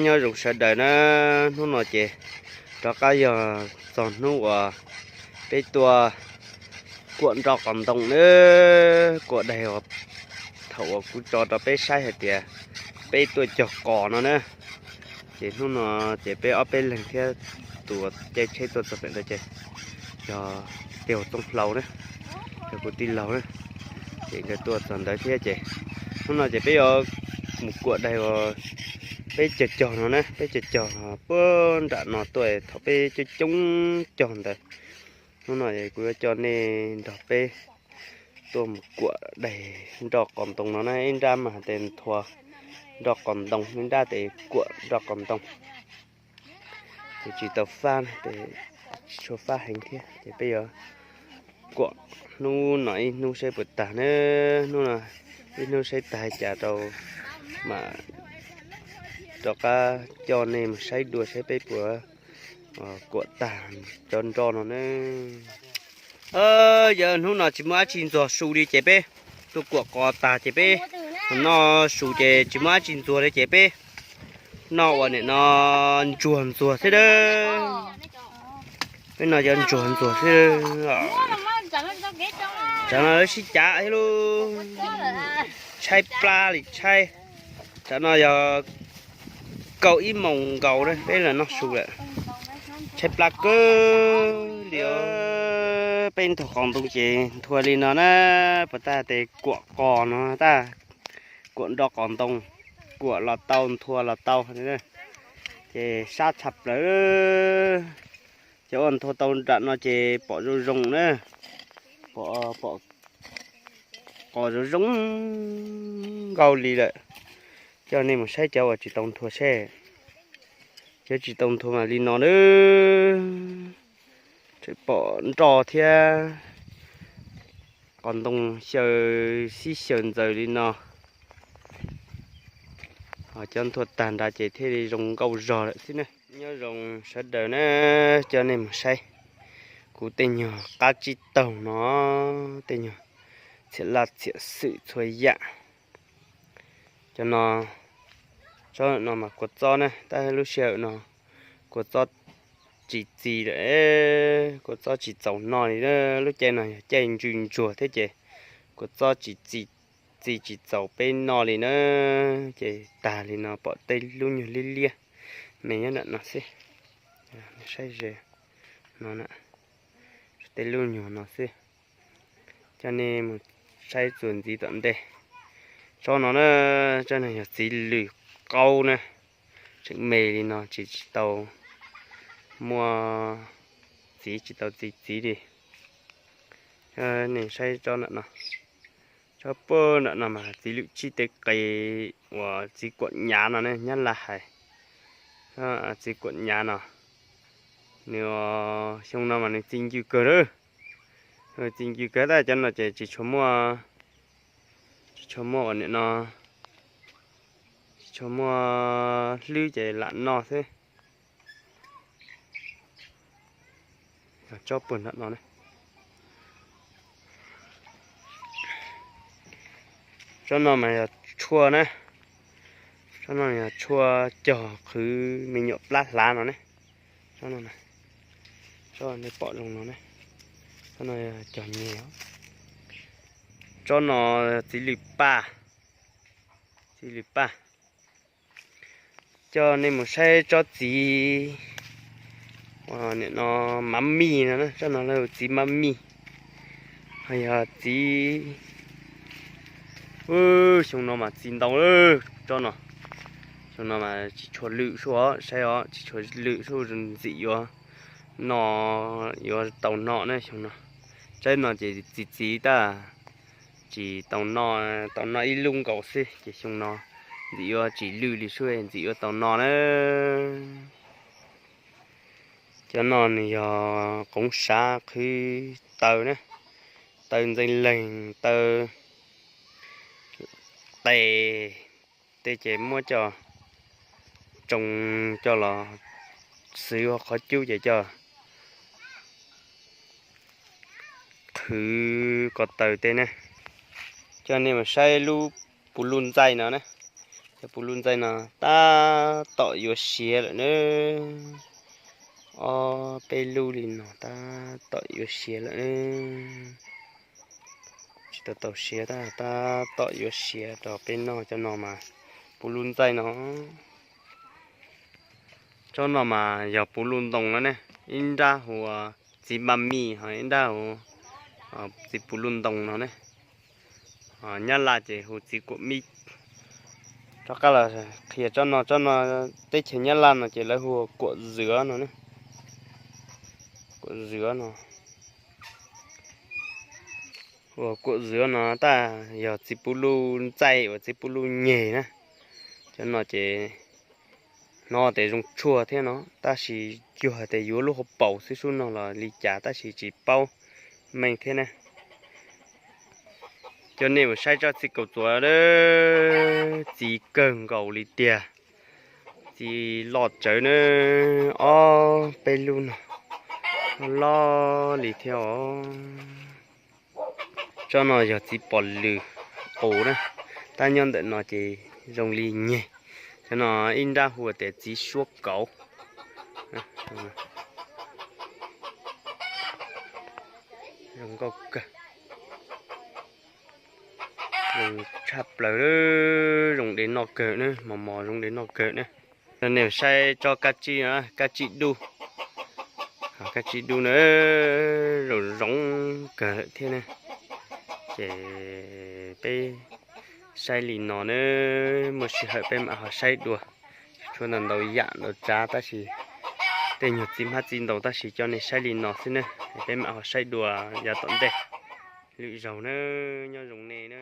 Nyob zoo sawv daws na, hnub no ces rov qab yog txog hnub uas peb tuaj kuam nroj qos ntoo na, kuam daig uas thaum uas kuv tso rau peb saib hais tias peb tuaj cog qos no na. Ces hnub no ces peb ob peb leeg thiab tus uas caij tsheb tuaj txog pem ntawd ces yog Tiag Txooj Hlau na, yog kuv tij laug na, ces nkawd tuaj txog ntawd thiab ces hnub no ces peb yuav mus kuam daig uas peb cog cog no na, peb cog cog puag nram no tuaj thaum peb coob coob cog ntawd. Hnub no kuv yuav coj nej nrog peb tuaj mus kuam daig nroj qos ntoo no na, ib nrab mas hais tias nthua nroj qos ntoo, ib nrab ces kuam nroj qos ntoo. Ces tsis tau fab, tsis tshua fab heev thiab ces peb yuav kuam hnub no ib hnub saib puas tag na, hnub no ib hnub saib tag cas rau mam rov qab coj nej mus saib dua saib peb puas kuam tag cov nroj no na. Yog hnub no tsis muaj dab tsi ntxuag su li ces peb tuaj kuam qos tag ces peb noj su ces tsis muaj dab tsi ntxuag li ces peb noj ua nim no ntsuag ntxuag xwb a. Peb noj cov ntsuag ntxuag xwb. Tsam no lawv sib cav thiab lauj, tshaib plab li tshaib. Tsam no yog kaum ib moos nkaus peb los noj su lawm, tshaib plab kawg li. Peb nthua qos ntoo ces nthua li no na, puas tag tes kuam qos no tag, kuam nroj qos ntoo, kuam los tau nthua los tau. Ces sab tshaj plaws. Cov uas nthua tau nram no ces pom zoo zoo na, pom qos zoo zoo nkauj li lawm. Coj nej mus saib cov uas tsis tau nthua seb. Cov tsis tau nthua mas li no na, tseem pom nroj thiab qos ntoo xyaw xib xyaw ntxaws li no. Ho cov nthua tag nrad ces thiaj li zoo nkauj zog lawm xwb na. Nyob zoo sawv daws na, coj nej mus saib kuv tej nyuag qab tsib taug no, tej nyuag txhiam laj txhiam xwm txhua yam. Cov no, tsob no mas kua txob na, tab lub sij hawm no kua txob tsis txi lawm, kua txob tsis txaus noj li. Lub caij no yog caij ntsws ntsuag thiab ces kua txob tsis txi, txi tsis txaus peb noj li na. Ces tag li no pom tej lub nyuag liab liab me nyob nram no xwb. Saib ze no na, tej lub nyuag no xwb. Coj nej mus saib txuas ntxiv tom ntej. Tsob no na, tsob no yog txiv lws qaub na, tseem me li no tsis tsis tau muaj txiv, tsis tau txi txiv li. Nej saib tsob nram no, tsob puag nram no mas txiv lws tsib teg qe uas txiv kuam nyav no ne, nyab laj hais txiv kuam nyav no. Nws xyoo no mas nws txi ncw kawg lawm. Txi ncw kawg tab cov no ces tsis tshua muaj, tsis tshua muaj ua nim no, tsis tshua muaj hlwb ces lam noj xwb. Tsob puag nram no, tsob no mas yog tshuaj na, tsob no yog tshuaj cog qhwv me nyuam plab hlav no ne. Tsob no, tsob nej pom zoo no ne, tsob no cog nyeg. Tsob no txiv lws paj, txiv lws paj. Coj nej mus saib tsob txiv, nim no mab mij no, tsob no lawv txiv mab mij, ho yog txiv, xyoo no mas txi ntau lawm tsob no. Xyoo no mas tsis tshua lwm sub os, saib os, tsis tshua lwm sub, ntxim yuav no, yuav tau no na xyoo no. Tsob no ces txi txiv tag, tsis tau no, tau no ib lub nkaus xwb ces xyoo no ntxim yuav tsis lwm li sub, ntxim yuav tau no na. Cov no nws yog qoov sav qhwv taw na, taw ntxeev leeg, taw tes, tej ces muab coj tsoo coj los xwv ua qhov cub ces coj qhwv ko taw tej na. Coj nej mus saib lub puv luj ntxaij no na, Cov puv luj ntxaij no tab tom yuav siav lawm nawb. Ob peb lub li no tab tom yuav siav lawm nawb. Tsis tau tau siav tab, tab tom yuav siav rau peb noj. Cov no mas puv luj ntxaij no. Tsob no mas yog puv luj ntoo no ne, ib nrab hu ua txiv npaj mij, ho ib nrab hu txiv puv luj ntoo no ne. Nyab laj ces hu txiv kuam mij. Rov qab los qhia tsob no, tsob no teb chaws Nyab Laj no ces lawv hu ua kuam zws no ne. Kuam zws no, ua kuam zws no tab yog txiv puv luj ntxaij uas txiv puv luj nyeg na. Cov no ces hnov tias zoo tshuaj thiab no, tab sis cuag tias yuav lub hauv paus xwb, sub no los li cas tab sis tsis paub meej thiab ne. Coj nej mus saib tsob txiv kaus txuas, txiv kawg nkaus li tiag. Txiv loj tsawv na, ob peb lub no, loj li thiab os. Tsob no yog txiv pos lws qus na, tab nyob ntawm no ces zoo li nyeg. Cov no ib nrab hu tias txiv suab kauv. Zoo nkauj kawg, zoo tshaj plaws, zoo de noj kawg na, mos mos zoo de noj kawg na. Nej saib tsob kab tsib, kab tsib dub, kab tsib dub na, zoo zoo kawg thiab ne. Ces peb saib li no na, muaj sij hawm peb mam ho saib dua. Tshuav ntau ntau yam ntau tsav tab sis tej nyuag txiv hmab txiv ntoo tab sis coj nej saib li no xwb na, peb mam ho saib dua yav tom ntej. Lwm zaug na, nyob zoo nej na.